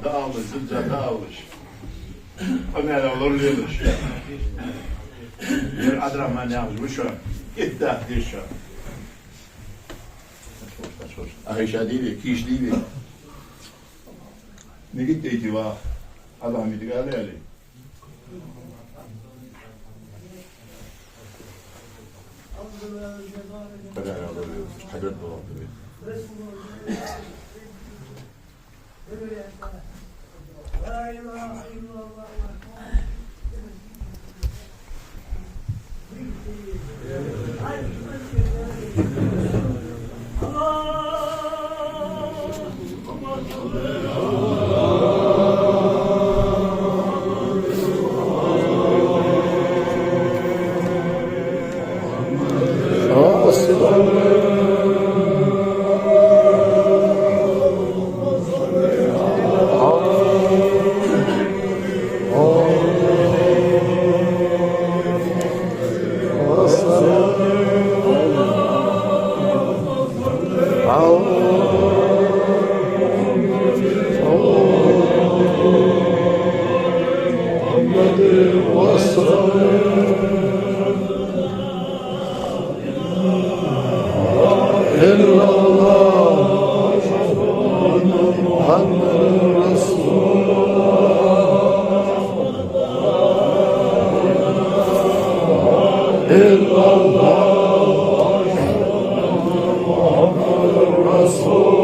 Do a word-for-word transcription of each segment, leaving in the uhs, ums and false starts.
Аллаш, зуза аллаш. Къамаьл лоралелаш. Ер Ӏабдрахьман яхаш ва шоана. Итт дакъа деза шоана. Ахьа иша дийве, кийча дийве. Нигат дайта ваха. Ӏабдрахьман дика ала аьле. Къамаьл лоралелаш. Хьагарга доагӀа. إلا الله محمد رسول الله. إلا الله محمد رسول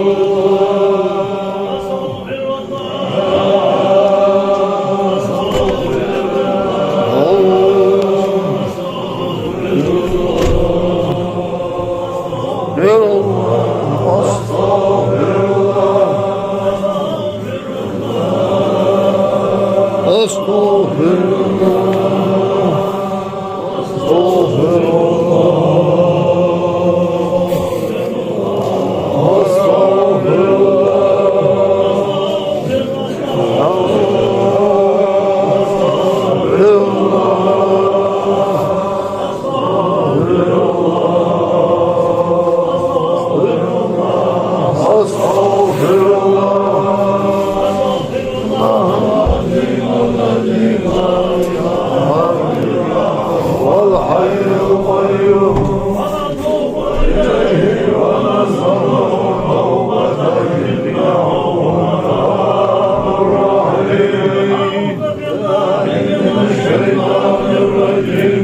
الله. أستغفر الله. أستغفر الله. أستغفر الله. أستغفر الله. أستغفر الله. هو الحي القيوم.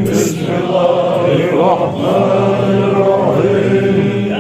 بسم الله الرحمن الرحيم.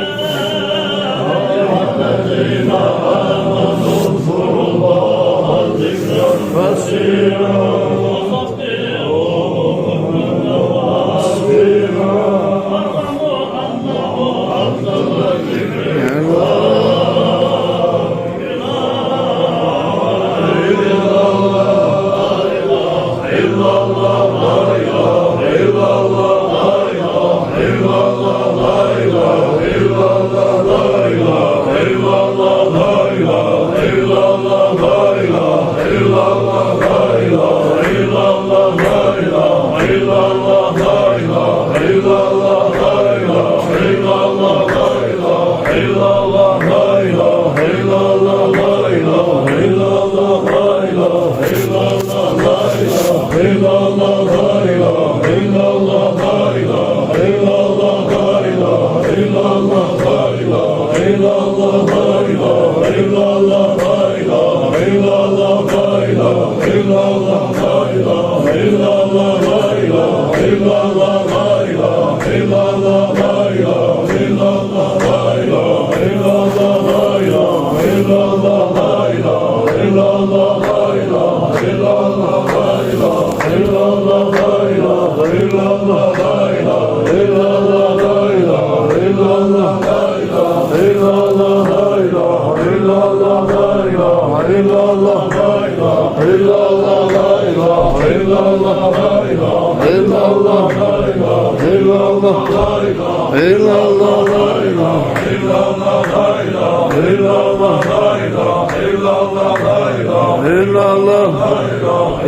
إلا الله.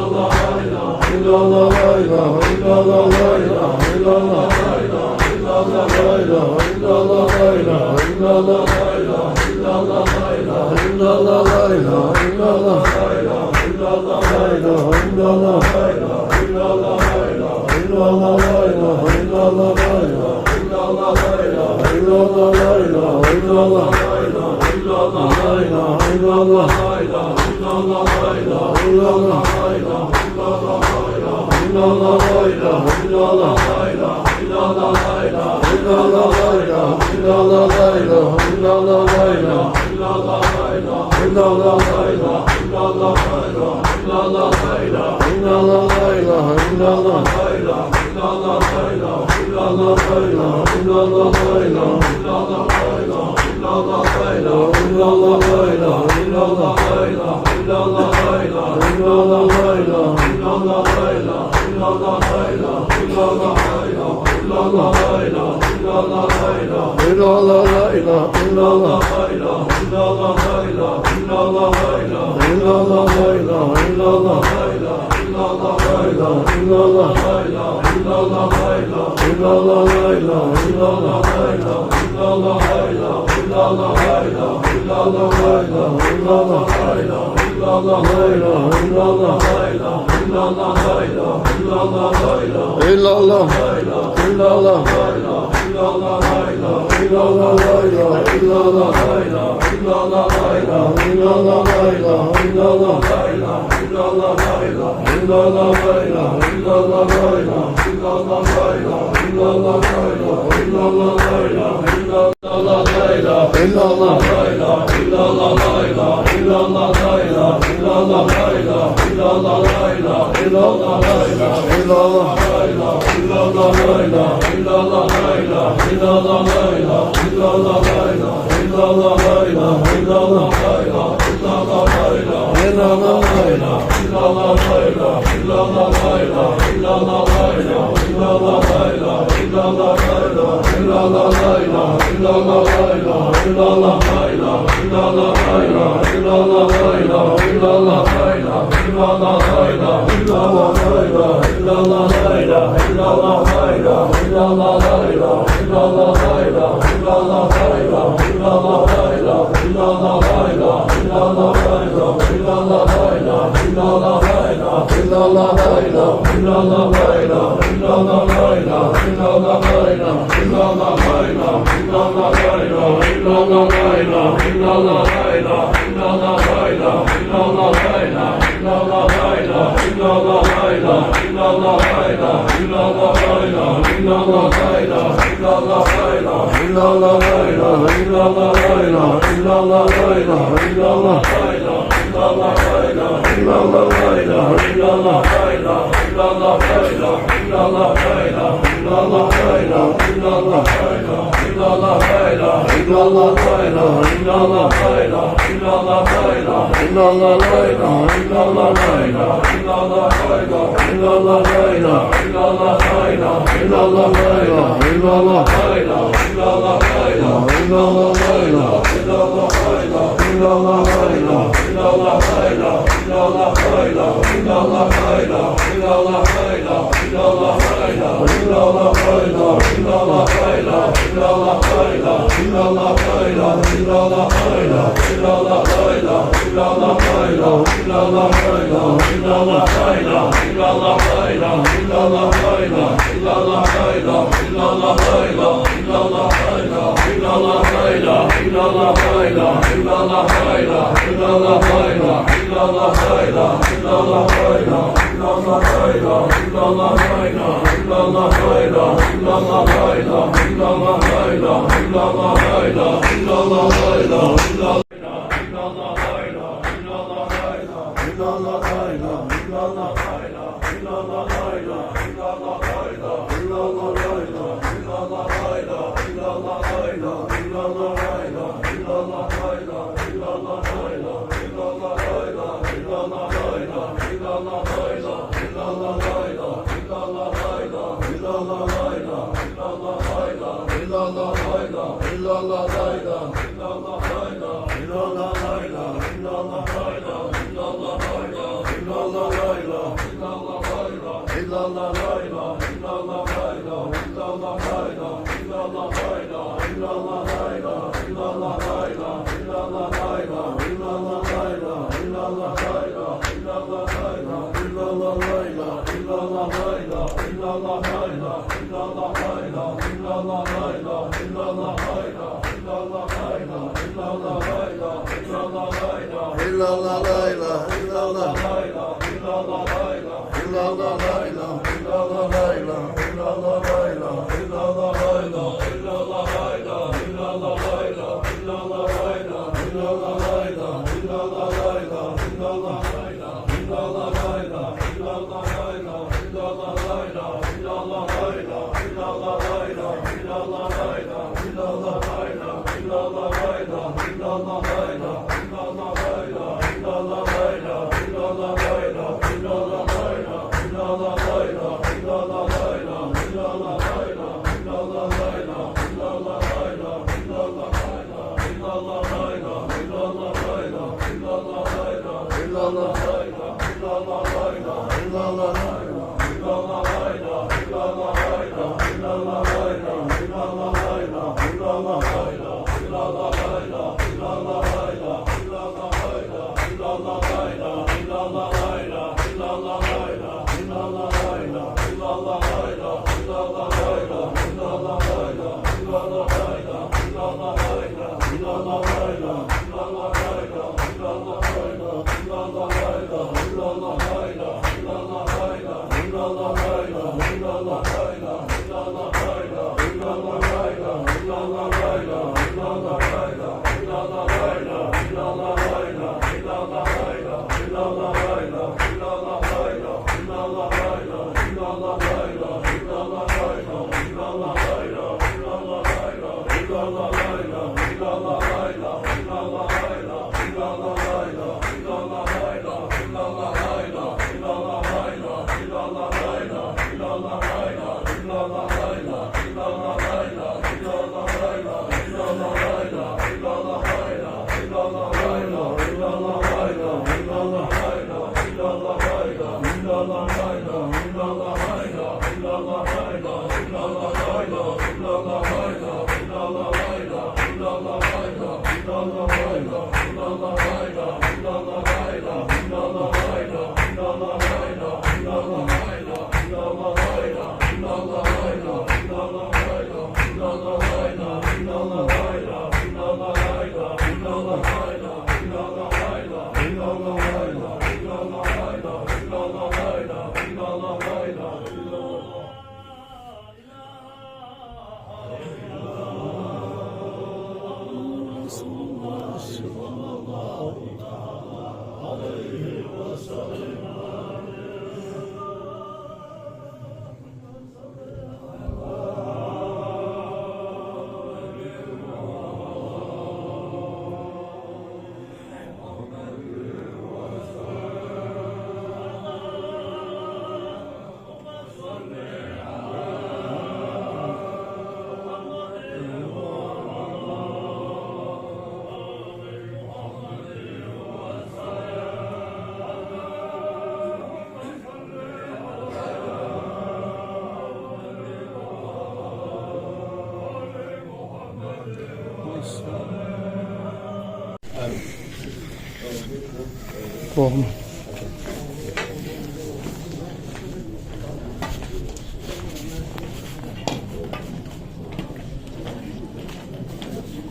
Бохма.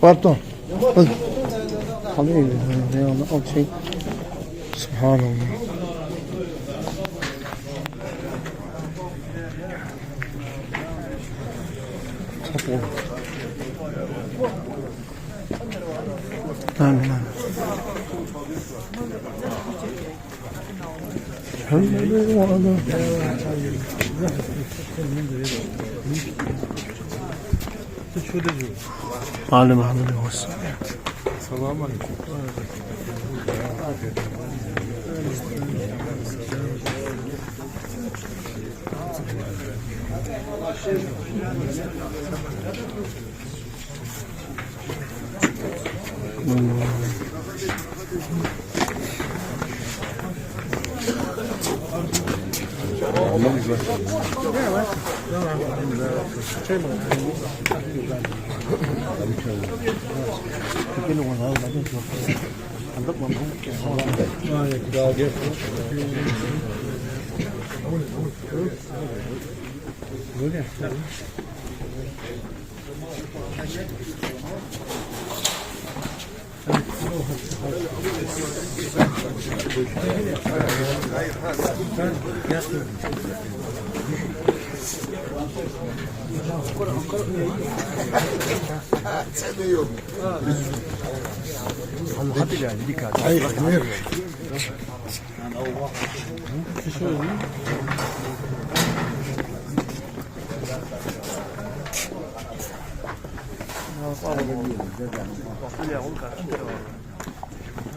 Барто. Хьалий, я, я, я, окей. Субханаллах. Амин, амин. Алейкум ассалам. Салам алейкум.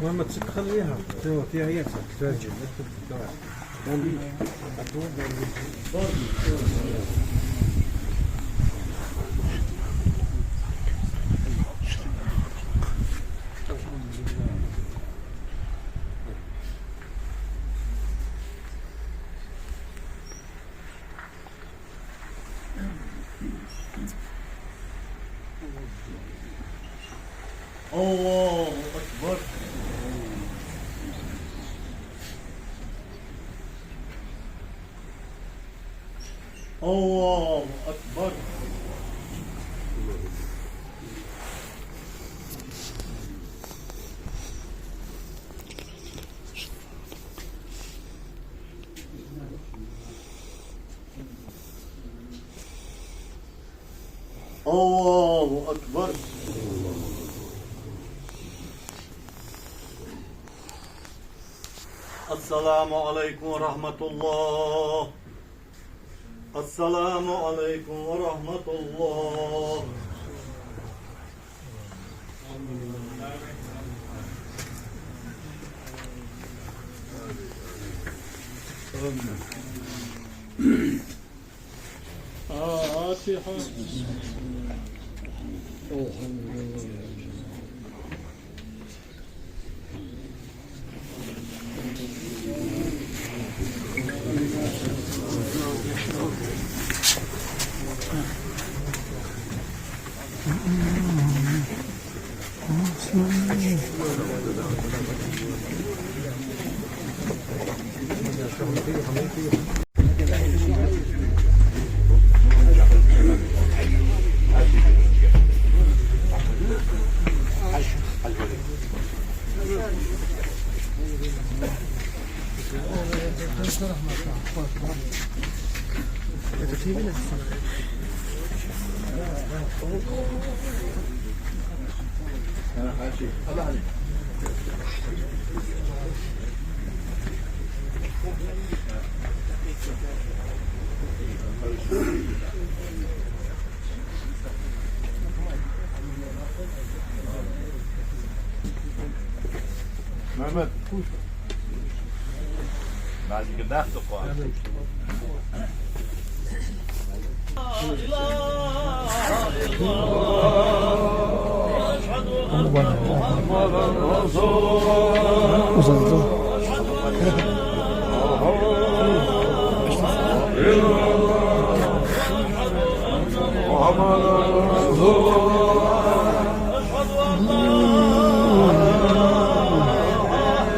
Мама, цик хьалъяха. Всё, вот я, я, всё. الله أكبر. الله أكبر. الله أكبر. السلام عليكم ورحمة الله. السلام عليكم ورحمة الله. فاتحة. محمد.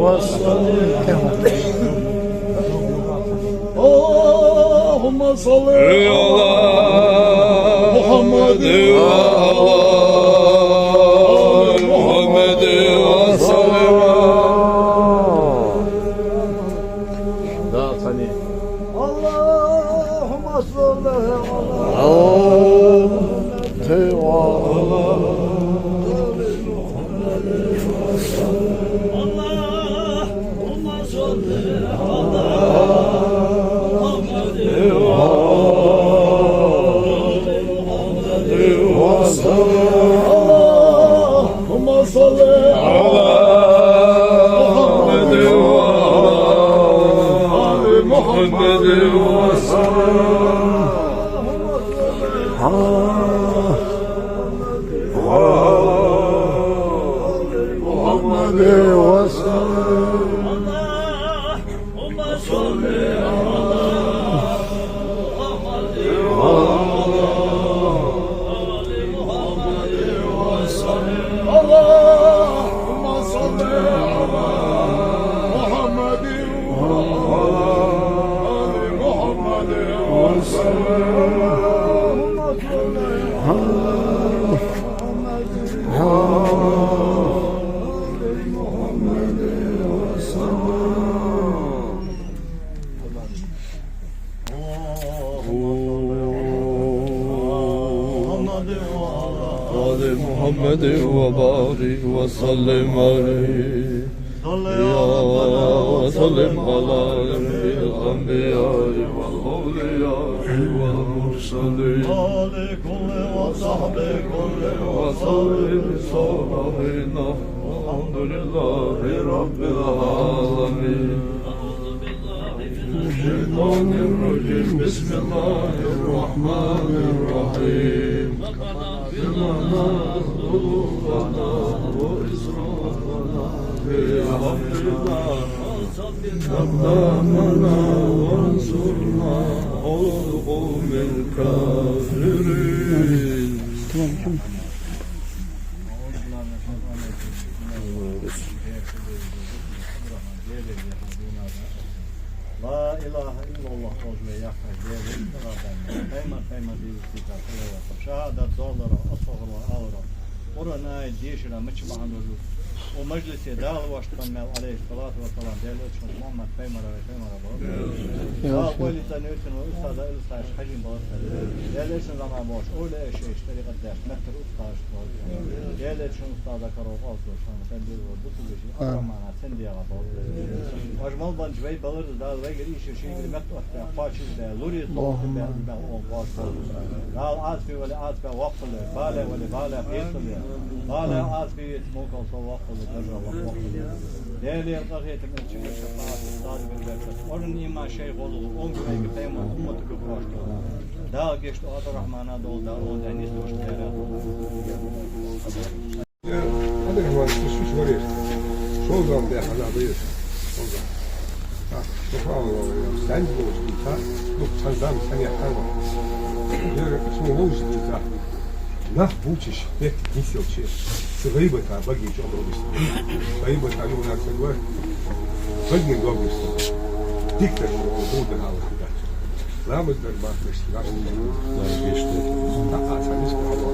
وسلم. اللهم صل على محمد وعلى آل محمد وسلم. Да, сани. اللهم صل على محمد وعلى آل محمد. اللهم صل على محمد وعلى آل محمد وسلم. اللهم صل على محمد وعلى آل محمد وسلم. وعلى آل محمد وسلم. اللهم صل على محمد وعلى آل محمد وسلم. اللهم صل على محمد وعلى آل محمد وسلم. اللهم صل على محمد وعلى آل محمد وسلم. اللهم صل على محمد وعلى آل محمد وبارك وسلم عليه. صل يا ربنا وسلم على جميع الأنبياء والأولياء والمرسلين. وآل كل وصحبه كل وسلم صالحين. والحمد لله رب العالمين. الشيطان الرجيم. بسم الله الرحمن الرحيم. ربنا ذنوبنا وإسرافنا في أمرنا. ربنا وانصرنا على القوم الكافرين. لا إله إلا الله, долча вай яхаш Дела, пайхамар, пайхамар дийцача салават, шахӀадат доллара, астагӀфируллахӀ алара, Къуръан аят дешара мича бахьан долаш. Укх мажлисе Дала воашта хинна мел, Ӏалайхи ссалату вассалам, Даьла Элчан Мухьаммад пайхамара, вай пайхамара боху. Дала къойле цӀена йойла вай устаза Илсхаша Хьажий балар. Даьла Элчан заман бохуш, овлияй шайша тӀарикъат деш, мехкара устазаш боху. Даьла Элчан устаза каро къоасталуш хинна, тӀадирра бусулба веший Ӏабдуррахьмана цен дегӀа боху. Важа мел бенча вай баларца Дала вайгара, иштта шийгара меттаоттабаь, кхоачашбаь, луре сохтабаь, Дала къоасталда. Дала Ӏазапе вале Ӏазапе воккхалда, бале вале бале кхеталда. Дала Ӏазапе веце мукъал со воккхалда, даржа воккхалда. Даьлагара къахетам, Элчагара шафаӀат, устазагара беркат. Къуръан, иман, шайх, гӀулакх, онга вайга пайхамар, умматага къоасталда. Дала гешт долда Ӏабдуррахьмана, долда Дала, он дӀа нийсдош дера. Ӏабдуррахьман, шу, шу варий? Шолгам бехана баеш. Шолгам. А, шу хавала, сен лош, та, ну, цхьан зам, цхьан яххьа ва. Ер, шу лош, та. Нах бувцаш, бехк нийсъелча, цу гӀийбата баге чӀоагӀа робиста. ГӀийбата юханарца гор, баге робиста. Диктор шу, хӀу да хьалха дац. Ламаз дар бахаш, нах. Ламаз ишта. Та, а, цхьа миска хьалха.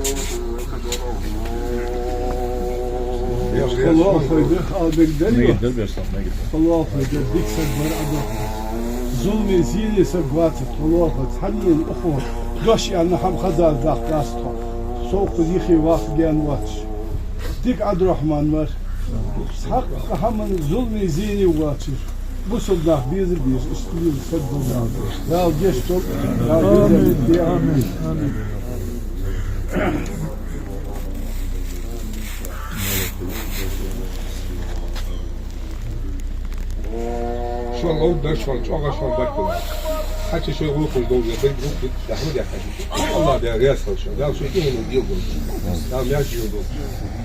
Халахой дих албек дарий? Мегар дар, бер сам, мегар дар. Халахой дар, дика саг вар Ӏабдуррахьман. Зуламе, зене саг вацар тхо лоархӀар, цхьаннена ухо дош аьнна хӀама хезар дахкац тхо. Со укхаза йихе ваха гаьна воацаш. Дика Ӏабдуррахьман вар. Цхьаккха хӀаман зуламе, зене воацар. Бусалба нах беза беза, иштта беза саг вар. Дала гешт долда, Дала безам бе. Амин. Амин. Шоана ловр дар, шоана чӀоагӀа, шоана баркал. Хьача шоай гӀулакхаш долга, бен гӀулакх, дахьма дехкаш. АллахӀ Даьла раьза хилва шоана. Дала шоай тӀехьенна дел долда. Дала маьрша долда.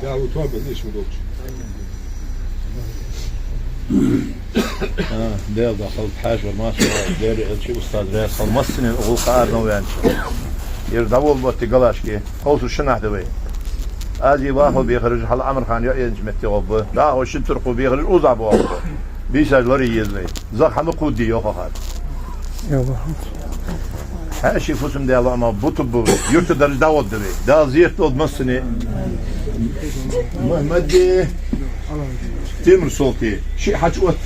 Дала тоба деш ма долда. А, Даьла духьа хилда, хьаьший вар, машаллахӀ, Даьла Элча, устаз раьза хилва, массанена гӀулакх ара новаьнча. Ер дӀаволла бутти галашки, ховсур шиннахь да вай. Аз вахо бехараш хьал Ӏамархан йоӀ енча метте гӀоргба. ДӀахо шин туркхо бехараш уза боху. Бийсаж лара еза вай. Зах хьама кхудди йохахар. Хьа ши фусам дела ама бутуббу. Юрта дарж дӀагӀодда вай. Дала зерат долда массане. Мухьмаде. Темир солти. Ши хьач от.